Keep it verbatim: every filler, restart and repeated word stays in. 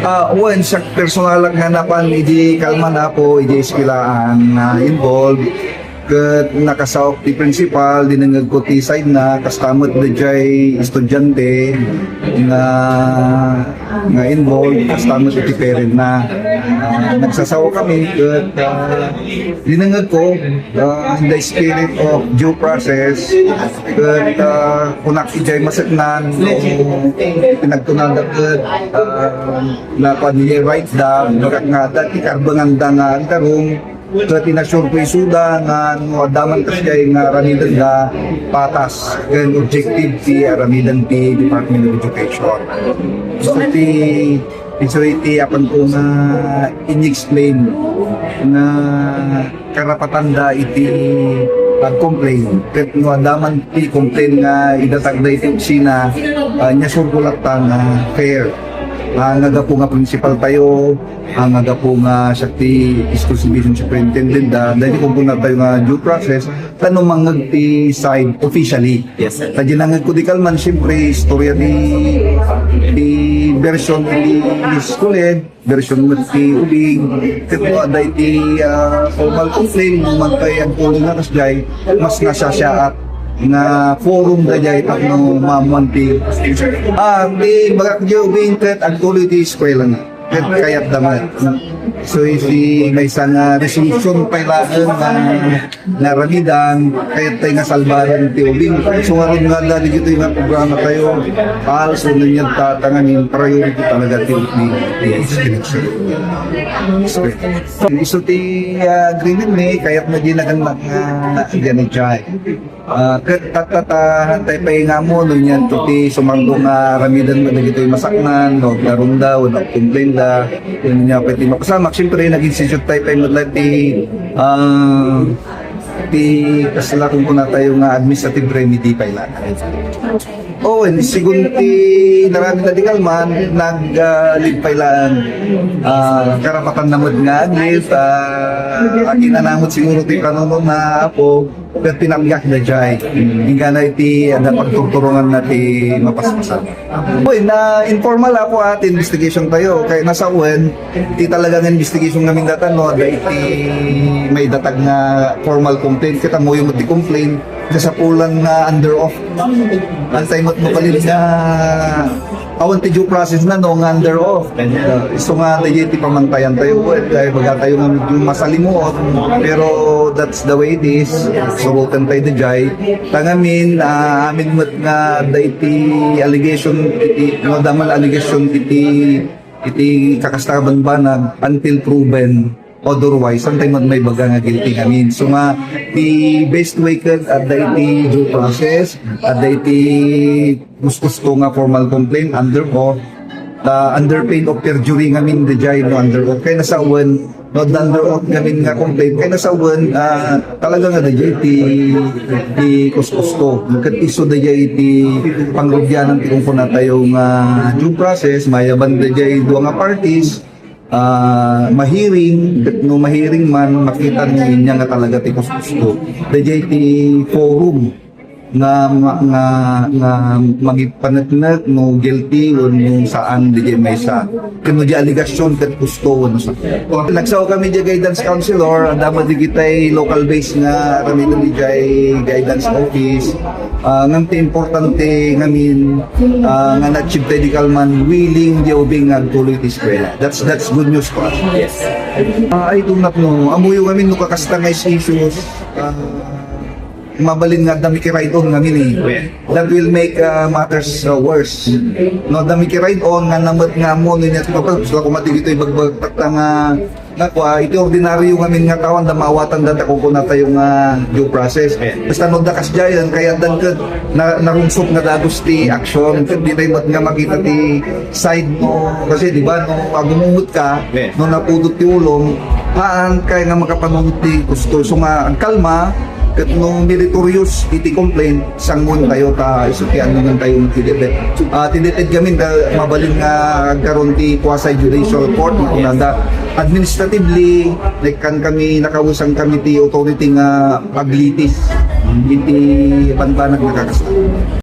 Ah, wen, siak personalak nga napan idi kalman, Apo, idi eskuelaan nga involved. Ket nakasaok ti principal, dinengngegko ti side na, kasta met daydiay estudiante nga, nga involved, kasta met iti parent na. Ah, nagsasaokami ket, ah, dinengngegko, ah, in the spirit of due process, ket, ah, kunak idiay maseknan, no, pinagtunada ket, ah, napan idiay right da, bagak nga adda ti karbenganda nga agtarong, ket inasurko isuda nga no adda man kasdiay nga aramidenda, patas ken objective ti aramiden ti Department of Education. So, ti, so iti apan ko nga in-explain nga karapatanda iti pag-complain. Ket no adda man ti complain nga idatagda iti opisina, ah, inasurko latta nga fair. Ah, nga gapu nga principal tayo, ah, nga gapu nga siak ti school division superintendent da, dahil kumpuna tayo nga due process, ta no mangngeg ti side officially. Yes, sir. Ta dinengngegko di kalman, siyempre, istorya ti, ti version ti school, eh, version met ti ubing, ket no adda iti, ah, formal complaint, no man kay agtuloy nga kasdiay, mas nasasiaat nga forum daydiay tapno maammuan ti, ah, ti bagak di ubing ket agtuloy ti eskuela na. Ket kayatda met. So, iti maysa nga resolution pay laeng nga naramidan, kayat tay nga salbaran ti ubing. So, ngarud nga adda dagitoy nga programa tayo, also, nanyad ta, ta ngamin, priority talaga ti, ti, ti, ti, so, isu ti, ah, agreement mi, kayat na di nagan nga, ah, diyan ay jay. Ah, ket tattata, tay pay nga ammo, no, niyan to ti sumangko nga aramiden mo dagitoy masaknan, no, agtarongda, no, agcomplainda, no, niya pay ti mapasamak. Siyempre, nag-institute tay pay met laeng ti, ah, ti kasla kunkuna tayo nga administrative remedy pay la. Oo, and sigun ti naramid na di kalman, nag, ah, leave pay laeng, ah, karapatan na met nga ag-leave, ah, akin na namot siguro ti kanunot na apo, ket pinanggak na jay. Inggana iti adda pagturturungan na ti mapaspasan. Uy, na informal ako at investigation tayo, kay nasawen, ti talagang investigation ngamin datan, no, adda iti maidatag nga formal complaint, ket ammoyo met ti complaint, kasapulan nga under oath. Antay met mabalin nga awan ti due process na, no, nga under oath. Uh, isu nga daydiay ti pamantayan tayo, eh, kay baga tayo nga medyo masalimuot, pero that's the way it is. Surutan tayo daydiay. Tangamin, ah, amin met nga adda iti allegation, iti, no, daman allegation iti, iti kakasta a banbanag until proven otherwise, saan tayo man maibaga nga guilty ngamin? So nga, the best way ket adda iti due process, adda iti kuskusko nga formal complaint under oath, ta under pain of perjury ngamin daydiay no under oath. Kay nasawen, no, under oath ngamin nga complaint, kay nasawen, ah, talaga nga daydiay ti, ti kuskusko. Ket isu daydiay ti pangrugianan ti kunkuna tayo nga due process, mayaban daydiay dua nga parties, ah, mahearing, ket no mahearing man, makita no ania nga talaga ti kuskusko. Daydiay ti forum nga, nga, nga, nga mangipaneknek no guilty wenno saan daydiay maysa. Ken no di allegation ket kusto wenno saan. Nagsao kami di guidance counselor, adda met dagitay local base nga aramiden idiay guidance office. Ah, ngem ti importante ngamin, ah, nga na-achieve tayo di kalman willing di ubing nga agtuloy ti eskwela. That's, that's good news for us. Yes. Ah, I do not know. Ammoyo ngamin no kakasta nga issues, ah, mabalin nga adda makiride-on ngamin, eh. That will make, ah, matters, ah, worse. No, adda makiride-on nga namet nga ammo, no, inyat ko pa, gusto ko mati dito ibagbagtak nga, nga kwa, iti ordinaryo ngamin nga tao, adda maawatan da, ta kunkuna tayo nga due process. Basta no, adda kasdiay, kay addan ket na, narungsot nga dagus ti action, ket di tayo met nga makita ti side mo, kasi di ba, no, agumumot ka, no, napudot ti ulom, haan kay nga makapanunot ti gusto. So nga, agkalma, ket no meritorious iti complaint, sangoen tayo ta isu ti annunan tayo ti DepEd. Ah, ti DepEd ngamin, ta mabalin nga agkaron ti quasi judicial court, nga kunada administratively, nagkan kami, nakausang kami ti authority nga paglitis iti banbanag nga kakasta.